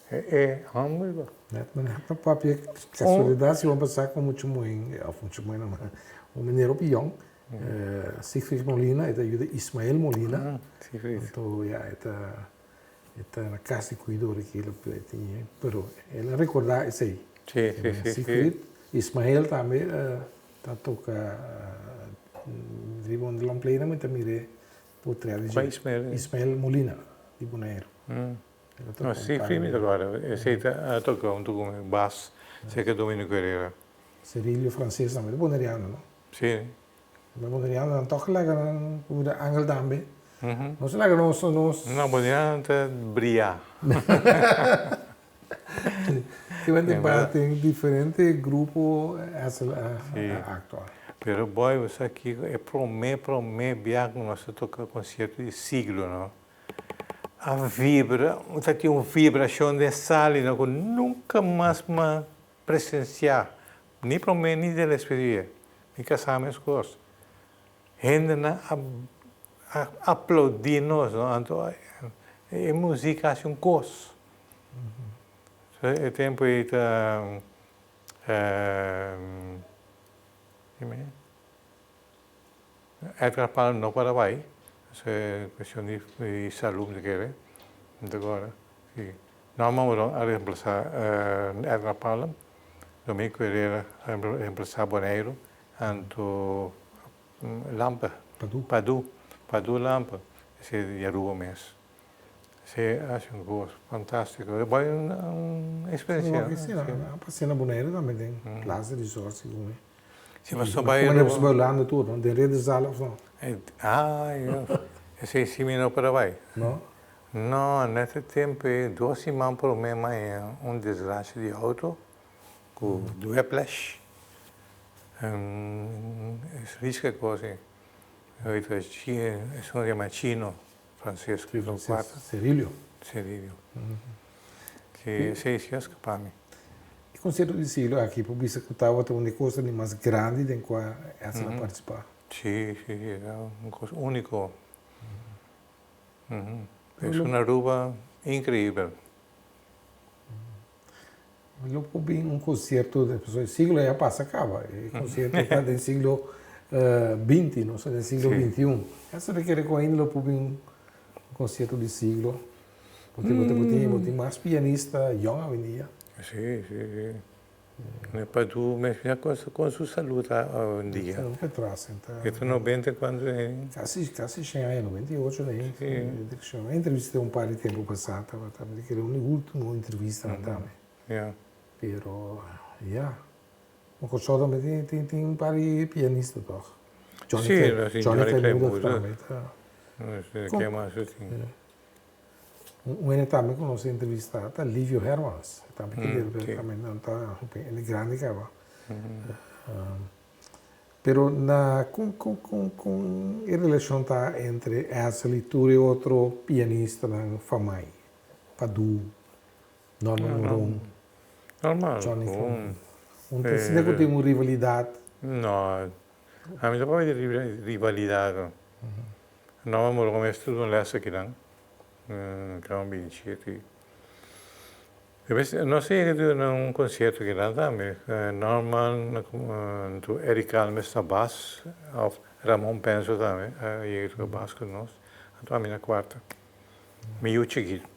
E homber bo. Net mi a papia casualidad si bo a pasa cu mucha muhe, of mucha muhe no, un meneer hopi yong, Siegfried Molina, e ta yuda Ismael Molina. Anto ya e ta E ta na cas di cuido ora ki el tin, pero el a recorda esey. Sí, sí, sí. Siegfried, Ismael tambe ta toca riba un long play mi ta mir'e portret di dje. Cual Ismael? Ismael Molina di Boneiru. No, Siegfried mi ta corda. Esey ta toca hunto cu Bas, cerca Dominico Herrera. Cerilio Frances tambe ta boneriano, no? Sí. Ma bonerianonan tòg laga nan ku de angel tambe. Nos laga nos nos. No, bonerianonan ta bria. Simplemente pa tin diferente grupo a aktua. Pero boy bo sa kiko e prome prome bia ku nos a toka konsierto di siglo no a vibra ta tin un vibrashon den sali no ku nunka mas m'a presensiá ni prome ni den despedida. Mi kasá meskos. Hendenan a a aplaudí nos, no? Anto e muzik a hasi un kos. E tempu ei ta Edgar Palm no por a bai, esei kuestion di salú mi ta kere, mi ta kòrda. Si. Norman Woodall a reemplasá Edgar Palm. Domingo Herrera a reemplasa Boneiru, anto Lampe, Padu, Padu Lampe, esei di Aruba mes. Esei a hasi un kos fantástiko, e bai un eksperensia. Si, a pas'é na Boneiru tambe den Plaza Resort segun mi. Si paso bai Aruba. Como bai Hulanda tur, no? Den Ridderzaal of no? Ai, esei si mi no por a bai. No? No, net e tempu ei, dos siman promé mi haña un desgracia di auto ku whiplash. Es riska kos ei. Ahorita esun yama Chino Francisco di cuarta. Cerilio. Cerilio. Si, esei si a scapa mi. E concierto di siglo aki por bisa cu tabata un di e cosnan di mas grandi den cua Edsel a participa. Si, si, era un cos unico. Es un Aruba increibel. Lo por bin un concierto, pasobra e siglo ya pasa caba, e concierto ta den siglo binti, nos ta den siglo binti un. Eso ta kere cu ainda lo por bin un concierto di siglo, bo tin bo tin mas pianista yong awendia. Si, si, si. E Padu mes ya con su salud awendia. E ta noventa y cuanto aña. Casi, casi shen aña, 98 aña. Si. Mi a entrevista un par di tempo pasa, tabata, mi ta kere un di ultimo entrevistanan tambe. Ya. Pero, ya. Ma Kòrsou tambe tin, tin, tin un par di pianista tòg. Si, Johnny Kleinmoedig tambe ta. Ken mas tin? Un hende tambe ku nos a entrevistá ta Livio Hermans. E tambe ke debe tambe nan ta hopi hende grandi kaba. Pero na kon kon kon kon e relashon ta entre Edsel i tur e otro pianistanan famai? Padu, Norman Moron, Johnny Klum. Un ta sinti ku tin un rivalidat? No, ami no papia di rivalidat. Norman Moron mes tur un les akinan. Gran binchi aki. Nos a yega di na un concierto akinan tambe. Norman anto Eric Almes na bas of Ramon Penso tambe a yega toca bas cu nos. Anto ami na cuarta. Mi yu chikito.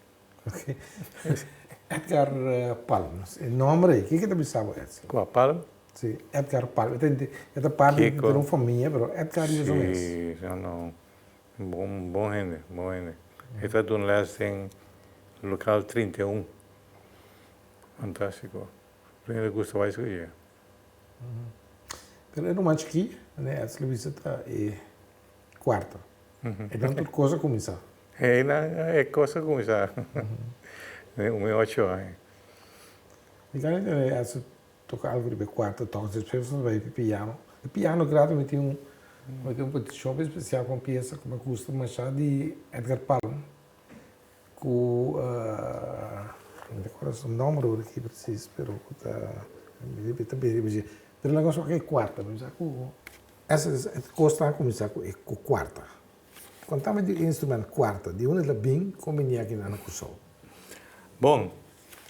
Edgar Palm, e nomber ei, kiko ta bisa bo Edson? Kua, Palm? Si, Edgar Palm. E ta parti di un famia, pero Edgar di mes. Si, no, no. Bon bon hende, bon hende. E ta duna les den local 31. Fantastico. Tur hende gusta bai scucha. Pero e ruman chikí, manera Edsel a bisa, ta e cuarto. Einan tur cos a cuminsa. Einan e cos a cuminsa. Den un i ocho aña. Mi ta tende Edsel Toca algo riba e cuarto toque, despues nos bai pa e piano. E piano grato mi tin un mi tin un peticion especial pa un pieza cu mi gusta masha di Edgar Palm cu mi ta acorda su nomber ora aki precies pero cu ta mi ta bini riba dje. Pero laga nos wak e cuarta, mi sa cu e cos ta cuminsa cu e cuarta. Contame di e instrument cuarta, di unda el a bin, con bini aki na Curaçao? Bon,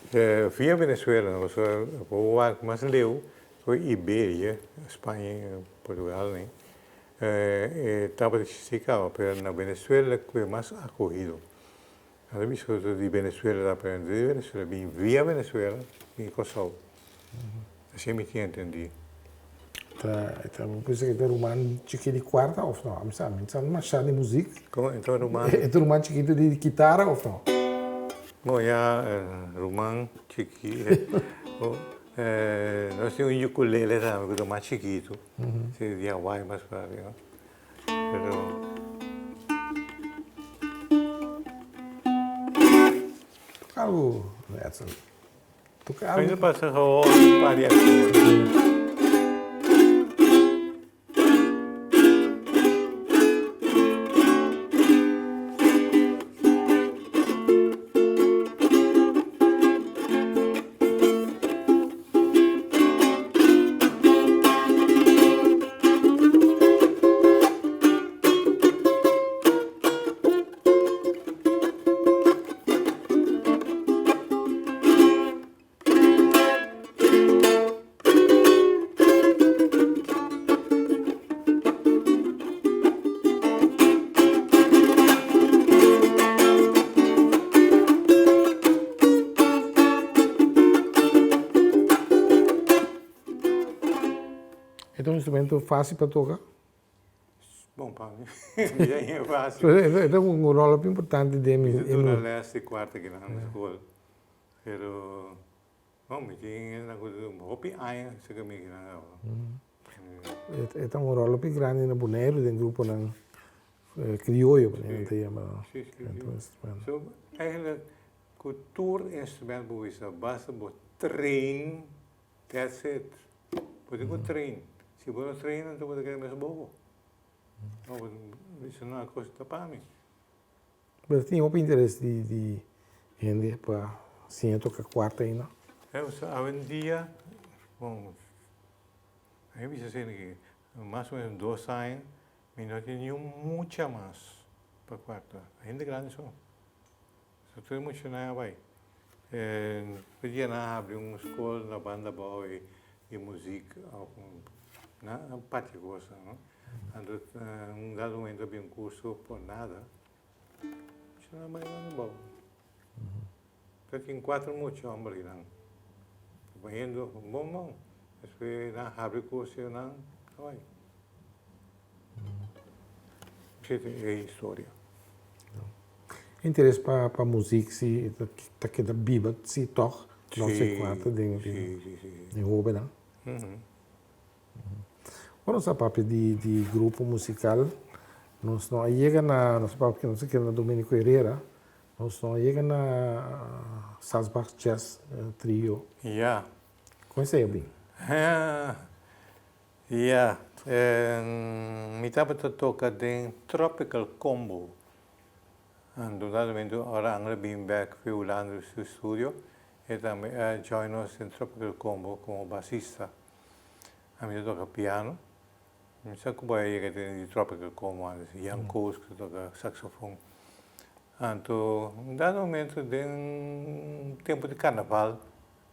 Via Venezuela, pasobra bo wak mas leu ku Iberia, Spaña, Portugal ne, e tabata existi kaba, pero na Venezuela ku e mas akohido. Nan ta bisa ku di Venezuela ta aprende di Venezuela, bin via Venezuela bin Kòrsou. Asina mi tin entendi. Ta, ta, bo pensa ku ta ruman chikí di kuarta òf no? Mi sa, mi sa masha di muzik. Kon? E ta ruman? E ta ruman chikitu di kitara òf no? Bon, ya ruman chikí. Nos tin un ukulele tambe ku ta mas chikitu. Si, di Hawaii mas por ariba. Pero. Toka algu, Edson. Toka algu. Mi ta pasa gewoon un par di akorde. E ta un instrumento fácil pa toca? Bon pa mi, mi ta haya fácil. E ta un rol hopi importante den mi. Mi ta duna les di cuarta aki na school, pero bon mi tin hopi aña cerca mi aki nan awo. E ta un rol hopi grandi na Boneiru den gruponan crioyo manera nan ta yama. Si, si, si. So eigenlijk cu tur instrument bo bisa basta bo train. That's it. Bo tin ku train. Si bo no train anto bo ta keda mes bobo. No, bisa no e kos ta pa mi. Pero tin hopi interes di di hende pa siña toka kuarta ainda? E, awendia, bon, mi bisa asina ki mas o menos dos aña mi no tin niun mucha mas pa kuarta, hende grandi so. So tur e muchanan a bai. E dia nan a habri un skol na banda abou di muzik of nan a papia kosnan no. Anto un dado momento a bin un kurso por nada. Muchanan a bai banda abou. Ta tin kuater mucha homber einan. Ta bayendo bon bon. Despues nan habri kurso i nan a bai. Esei ta e historia. Interes pa pa muzik si ta keda biba si tog no se kuater den den hobennan. Ora nos a papia di di grupo musikal nos no a yega na nos a papia nos a keda na Domenico Herrera nos no a yega na Salsbach Jazz Trio. Kon esei a bin? Ya, mi tabata toca den Tropical Combo. Anto dado momento ora Angel bin bek fi Hulanda di su studio, e tambe a join nos den Tropical Combo como basista. Ami ta toca piano. Mi sa cu bo a yega den di Tropical Combo antes, Jan Koos cu ta toca saxofon. Anto dado momento den tempo di carnaval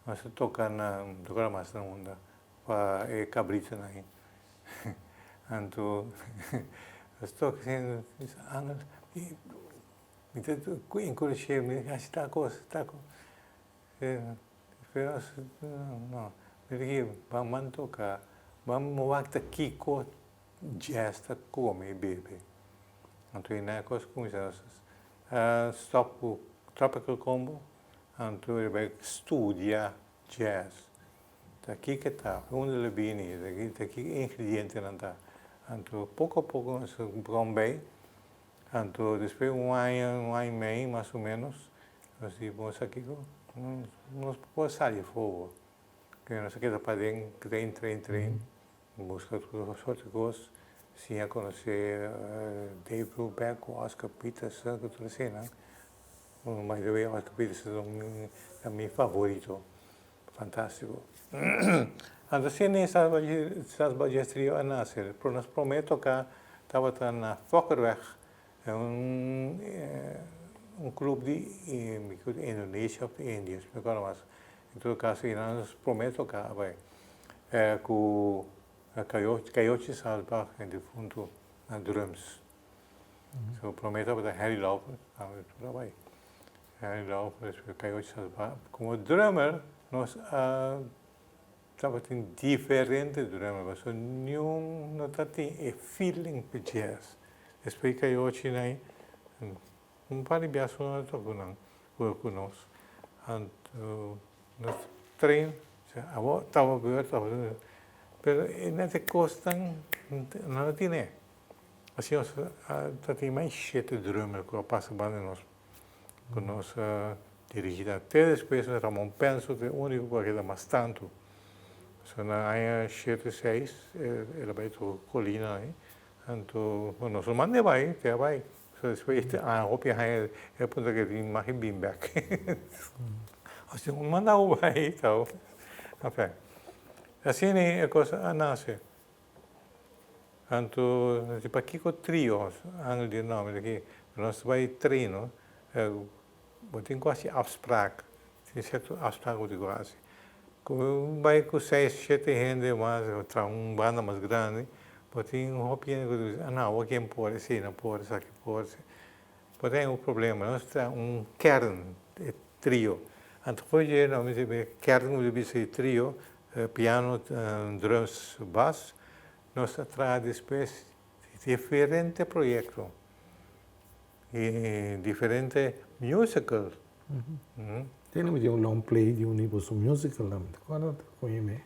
nos ta toca na, toca mas na unda. Pa e cabritonan ei. Anto nos toca asina, nos angel, mi ta encourag'é, mi haci tal cosa, tal cosa. Pero no, mi diki ban ban toca, ban wak ta kico jazz ta come y bebe. Anto e nan e cos cuminsa, nos a stop cu tropical combo, anto e bai studia jazz. Ta kiko ta? Unda lo bini? Ta ki ingredientenan ta? Anto poko a poko nos a bron bay. Anto despues un aña, un aña y mei mas o menos, nos di bon sa kiko? Nos por sali afó. Pasobra nos a keda paden train, train, train, buska tur sorti kos, siña konosé Dave Brubeck ku Oscar Peterson ku tur eseinan. By the way, Oscar Peterson ta mi favorito. Fantástiko. Anto asina e Salzburg Jazz Trio a nase. Pero nos promé toká tabata na Fokkerweg, un un club di mi creo di Indonesia of di Indios, mi no acorda mas. En todo caso einan nos promé toká a bai ku Cayochi Salzbach e difunto na drums. So promé tabata Harry Lauper, tambe tur a bai. Henry Lauper despues Cayochi Salzbach. Como drummer nos a tabatin diferente drummer pasobra niun no tabatin e feeling pa jazz. Despues Cayochi nan un par di biaha su no a toca cu nan cu nos. Anto nos train awor tawa beurt pero e net e cosnan no a tine. Asina nos a tin mas shete drummer cu a pasa banda di nos cu nos a dirigi nan. Te despues Ramon Penso ta e unico cu a keda mas tanto. So na aña shete seis el a bay toca Colina ahi. Anto nos no manda e bay, te a bay. So despues e aña hopi aña el a puntra cu tin mag e bin bek. Nos no manda bo bay tau. Enfin, asina e cos a nace. Anto di pakiko trio Angel di nòmber di ki nos ta bai trino bo tin ku hasi afsprak tin sierto afsprak bo tin ku hasi ku bai ku seis shete hende mas traha un banda mas grandi bo tin hopi hende ku ta bisa no awor ken por esei no por esaki por bo ta haña un problema nos traha un kern e trio anto for dje no mi kern ku ta bisa e trio Piano, drums, bas. Nos a traha despues diferente proyecto y diferente musical. Tene mi tin un long play di un di boso musical nan. Mi ta acorda con e me.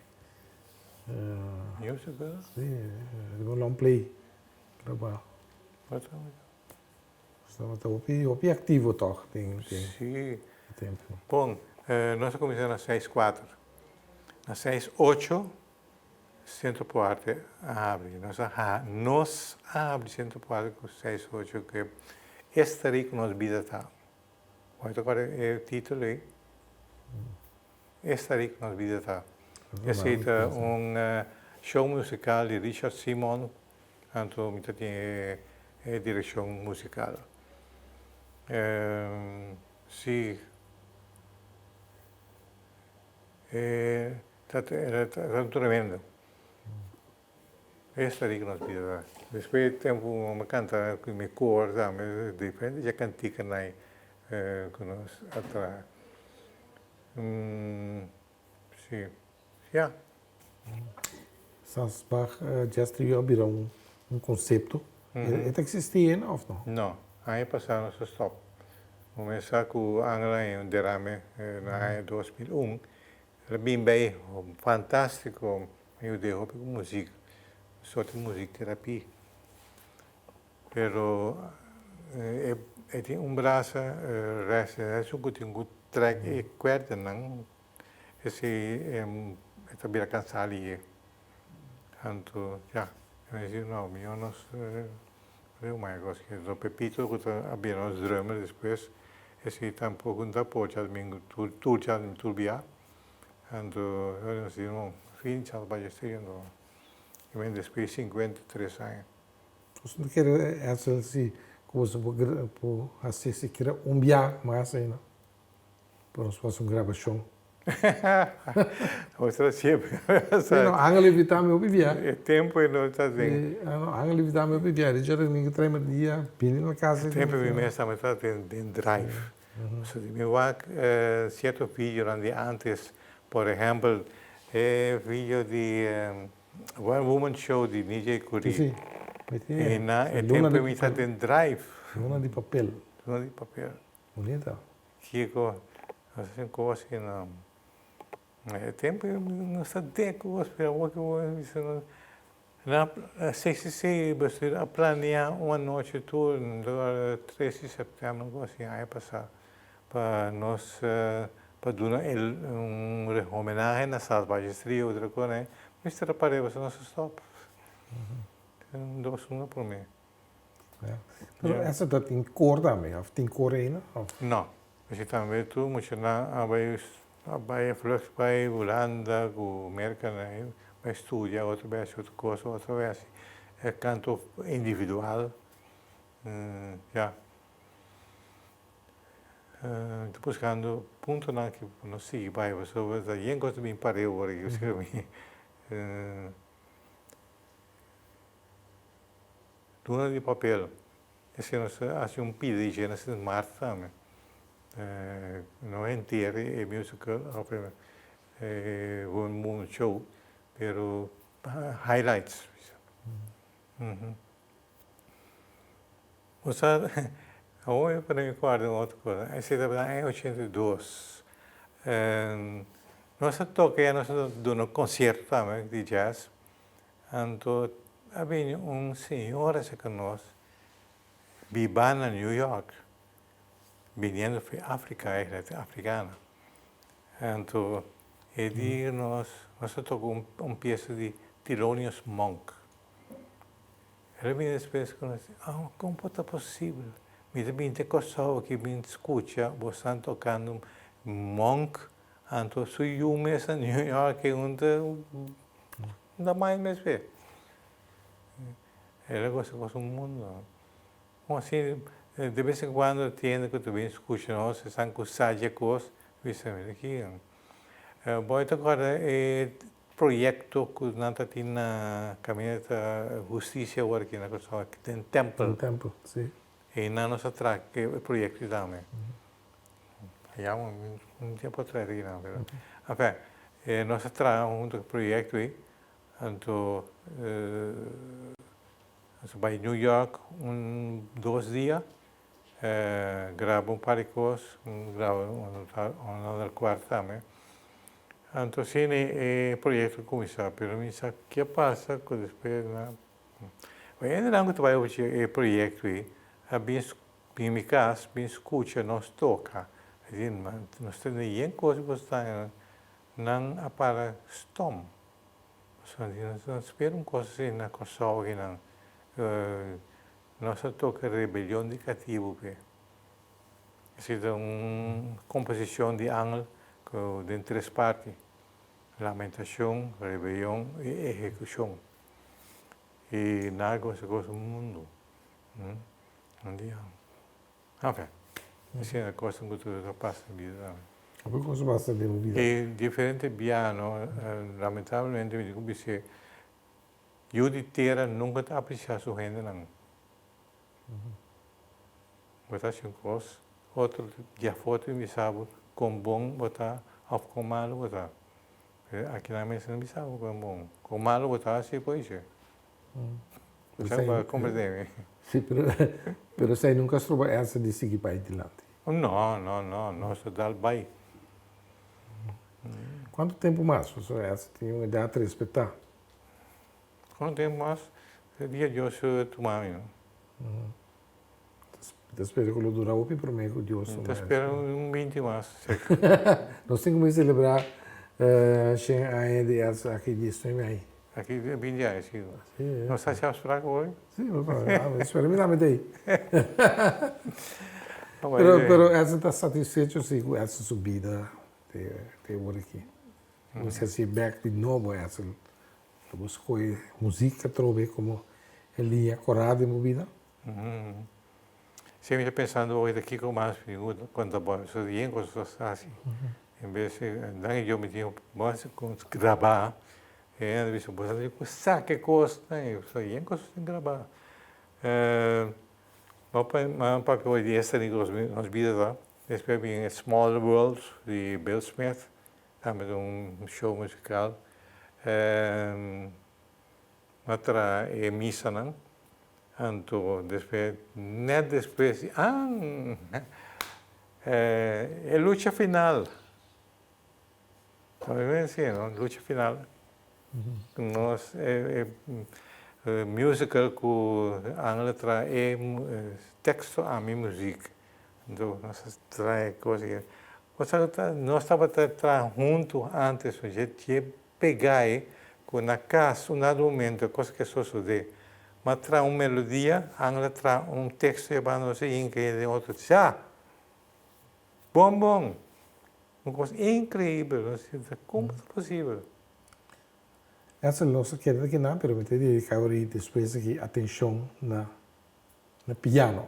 Musical? Si, un long play graba. Tabata hopi hopi activo toch den Si. tempo. Bon, nos a cuminsa na seis cuater. Na seis ocho, Centro pro Arte a habri. Nos a nos a habri Centro pro Arte ku seis ocho ku Esta Rico Nos Bida Ta. Bo ta kòrda e título ei? Esta Rico Nos Bida Ta. Esei ta un show musical di Richard Simon, anto mi ta tin e direkshon musical. Si. E ta ta un tremendo. Esta di ku nos bida ta. Despues di tempu mi kanta ku mi kor tambe diferente dje kantikanan ku nos a traha. Si, ya. Salsbach Jazz Trio a bira un konsepto. E ta eksistí ainda òf no? No. Aña pasá nos a stòp. Kuminsá ku Angela en un derame na aña 2001. El a bin bei fantástiko. Mi yud'é hopi ku muzik, un sorti di muziekterapie. Pero e tin un brasa rèst, esun ku tin ku trèk e kuèrdanan. Esei e ta bira cansá lihe. Anto, ya, mi a disi, no, mihó nos reu mas e cos aki. Anto Pepito cu ta a bira nos drummer despues, esei tampoco no ta por djadumingu tur, tur djadumingu tur bia. Anto, nos di, no, fin chal pa dje anto. I men despues 53 aña. Nos no kere Edsel si cu boso por haci sikiera un bia mas ainda. Por nos hasi un grabashon. Nos ta siempre. Sí, no, Angel invita mi hopi bia. E tempo e no ta den. Sí, no, Angel invita mi hopi bia. Richard a ningu trae mi dia, bini na casa. E tempo mi mes tabata den den drive. So di mi wak cierto videonan di antes, por ehempel e video di One Woman Show di Nijay Curie. Sí, mi tin e. Na e tempo mi ta den drive. Luna di papel. Luna di papel. Bunita. Kiko nos hasi un kos i no e tempu nos ta den kos pero awor ki bo bisa nos na CCC bestuur a planea un anochi tur 3 di sèptèmber un kos asi aña pasá pa nos pa duna un homenahe na Salvajes Trio otro kos mester a par'e pasobra nos a stòp dos luna promé. Pero esa ta tin kor tambe of tin kor eina of? No, esei tambe tur muchanan a bai a bai vlug bai Hulanda ku Merka nan bai studia otro bai hasi otro kos otro bai hasi e kanto individual ya. Mi ta buskando puntonan ki nos sigui bai pasobra ta yen kos ta bin pareu ora ki mi. Luna di papel. Esei nos ta hasi un pida di Genesis Mart tambe. No henter e musical of e One Woman Show, pero highlights. Bo sa, awor mi pone mi kòrda un otro cosa. Esei tabata aña 82. Nos a toka ya, nos a duna un konsierto tambe di jazz. Anto a bini un señora cerca nos, biba na New York, biniendo for Africa, e ta africana. Anto e di nos, nos a toca un pieza di Thelonious Monk. El a bini despues cu nos, ah, con por ta posibel? Mi ta bini te Corsou aki bin scucha bosan tocando Monk, anto su yu mes na New York e un ta Da mai mes fe. El a gosa cos un mundo. Como así, de vez en cuando tiende cu ta bin scucha nos, esnan cu sa dje cos, bisa mira aki. Bo ta corda e proyecto cu nan ta tin na caminda ta Husticia awor aki na Curaçao, den Tempel. Den Tempel, si. Einan nos a traha e proyecto ei tambe. Ya un tiempo atrás aki nan, pero enfin, nos a traha hunto ku e proyecto ei, anto nos a bai New York un dos dia, graba un par di kos, graba un ander kuart tambe. Anto asina e proyecto a kuminsá, pero mi sa ke a pasa ku despues nan, hende nan ku ta bai ochi e proyecto ei a bin Bin mi cas, bin scucha nos toca. E di, Nos tende yen cos bo sta nan a para stom. Nos ta spera un kos asina na Kòrsou akinan. Nos a toka Rebelion di Katibu p'e. Esei ta un komposishon di Angel ku den tres parti, Lamentashon, Rebelion i Ehekushon. I nan a gosa gosa mundu. Enfin, asina kosnan ku tur ta pasa den bida tambe. Hopi kos ta pasa den bo bida. I diferente bia no, lamentablemente mi tin ku bis'é, yu di tera nunka ta apresiá su hendenan. Bo ta hasi un kos, otro di afó ta bin bisa bo kon bon bo ta òf kon malu bo ta. Pero akinan mester no bisa bo kon bon, kon malu bo ta si por ishe. Bo a komprendé mi? Si, pero pero esei nunka a stroba Elsa di sigui bai dilanti. No, no, no, nos ta dal bai. Kuantu tempu mas? Pasobra Elsa tin un edat respetá. Kuantu tempu mas? E dia Dios tuma mi, no? Mi ta spera ku lo dura hopi promé ku Dios tuma. Mi ta spera un binti mas. Nos tin ku bin selebrá shen aña di Elsa aki diesnuebe aña. Aki binti aña, si. Nos ta haci afspraak hoy? Si, mi spera mi tambe ta ei. Pero, pero Elsa ta satisfecho si ku Elsa su bida te ora aki. Bo si bek di nobo Elsa Lo bo scoge muziek atrobe como e liña corá den bo bida? Si, mi ta pensando hoy ta kico mas mi gusta conta bo. So yen cos ta haci. En bes dan e yo mi tin bo haci con graba. E hende bisa bo sa cu sa ke cosnan ey. So yen cos tin graba. Bo papia hoy di esta di nos bida ta. Despues bin Small World di Bill Smith. Tambe ta un show musical. A traha e misanan, anto despues, net despues di, ah, e lucha final. Tambe no, lucha final. Nos e musical ku Angel a traha e teksto ami muziek. Anto nos a traha e kos aki. Cosa ta nos tabata traha huntu antes dje dje pega e ku na kas un dado momento e kos ke sosode. Ma traha un melodia, Angel a traha un teksto e banda nos a yinka e den otro. Sha! Bon bon! Un kos inkreibel. Nos sinta kon ta posibel? Edsel, nos a keda aki nan, pero mi ta dedica ora despues aki atencion na piano.